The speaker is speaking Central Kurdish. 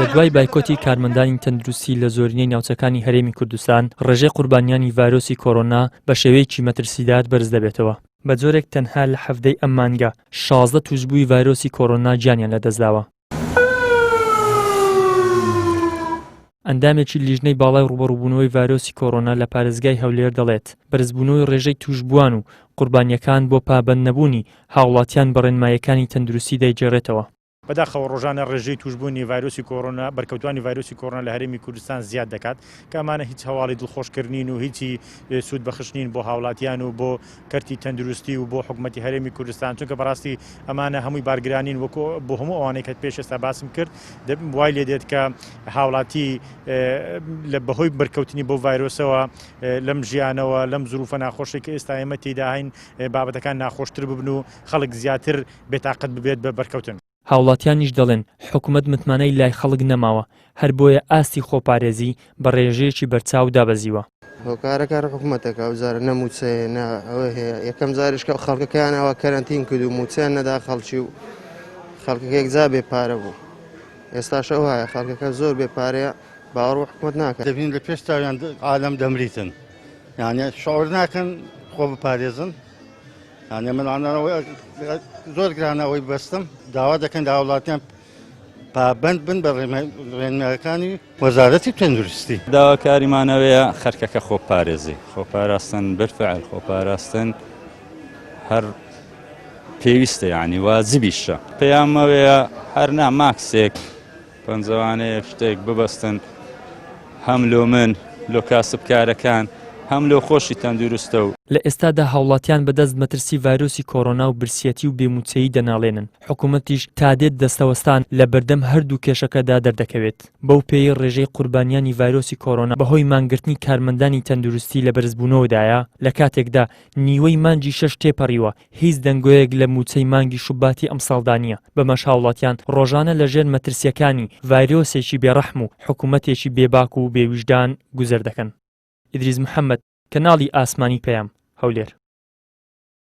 لە دوای بایکۆتی کارمەندانی تەندروستی لە زۆرینەی ناوچەکانی هەرێمی کوردستان، ڕێژەی قوربانیانی ڤایرۆسی کۆرۆنا بە شێوەیەکی مەترسیدار بەرز دەبێتەوە، بە جۆرێک تەنها لە حەڤدەی ئەم مانگە 16 تووشبووی ڤایرۆسی کۆرۆنا گیانیان لەدەستداوە. ئەندامێکی لیژنەی باڵای ڕووبەڕووبوونەوەی ڤایرۆسی کۆرۆنا لە پارێزگای هەولێر دەڵێت، بەرزبوونەوەی ڕێژەی تووشبووان و قوربانییەکان بۆ پابەندنەبوونی هاوڵاتیان بە ڕێنماییەکانی تەندروستی دەیگێڕێتەوە. بەداخەوە ڕۆژانە ڕێژەی تووشبوونی ڤایرۆسی کۆرۆنا، بەرکەوتوانی ڤایرۆسی کۆرۆنا لە هەرێمی کوردستان زیاد دەکات، کە ئەمانە هیچ هەواڵی دڵخۆشکەر نین و هیچی سوودبەخش نین بۆ هاوڵاتیان و بۆ کەرتی تەندروستی و بۆ حکومەتی هەرێمی کوردستان، چونکە بەڕاستی ئەمانە هەمووی بارگرانین وەکو بۆ هەموو ئەوانەی کە پێش ئێستا باسم کرد، وای لێ دێت کە هاوڵاتی لە بەهۆی بەرکەوتنی بەو ڤایرۆسەوە لەم ژیانەوە لەم زروفە ناخۆشەی کە ئێستا ئێمە تێیدا هەین بابەتەکان ناخۆشتر ببن و خەڵک زیاتر بێتاقەت ببێت بە بەرکەوتن. هاوڵاتیانیش دەڵێن، حکومەت متمانەی لای خەڵک نەماوە، هەر بۆیە ئاستی خۆپارێزی بە ڕێژەیەکی بەرچاو دابەزیوە. هۆکارەکە هەر حکومەتەکە ئەو جارە نە مووچە هەیە نە ئەوە هەیە، یەکەم جاریش کە خەڵکەکەیان ئاوا کەرەنتین کرد و مووچەیان نەدا خەڵکی و خەڵکەکە یەکجار بێ پارە بوو، ئێستاش ئەوهایە خەڵکەکە زۆر بێ پارەیە باوەڕ بە حکومەت ناکەن. دەبینن لە پێش چاویان عالەم دەمریتن یانێ شعور ناکەن خۆ بپارێزن. یانێ من زۆر گرانە ئەوەی بەستم داوا دەکەن لە هاوڵاتیان پابند بن بە ڕێنمایەکانی وەزارەتی تەندروستی. داواکاریمانەوەیە خەرکەکە خۆپارێزی خۆپاراستن بالفعل خۆپاراستن هەر پێویستە یعنی واجبیشە پەیامەوەیە هەر نا ماکسێک پەنجەوانەیەک شتێک ببەستن هەم لۆ من لۆ کاسبکارەکان هەم لۆ خۆشی تەندروستە و. لە ئێستادا هاوڵاتیان بەدەست مەترسی ڤایرۆسی کۆرۆنا و برسیەتی و بێ مووچەیی دەناڵێنن، حکومەتیش تادێت دەستەوەستان لە بەردەم هەردوو کێشەکەدا دەردەکەوێت، بەو پێیەی ڕێژەی قوربانیانی ڤایرۆسی کۆرۆنا بەهۆی مانگرتنی کارمەندانی تەندروستی لە بەرزبوونەوەدایە، لە کاتێکدا نیوەی مانگی شەش تێپەڕیوە هیچ دەنگۆیەک لە مووچەی مانگی شوباتی ئەمساڵدا نییە، بەمەش هاوڵاتیان ڕۆژانە لە ژێر مەترسییەکانی ڤایرۆسێکی بێ ڕەحم و حکومەتێکی بێباک و بێ ویژدان گوزەر دەکەن. ئیدریس محەمەد، کەناڵی ئاسمانی پەیام، هەولێر.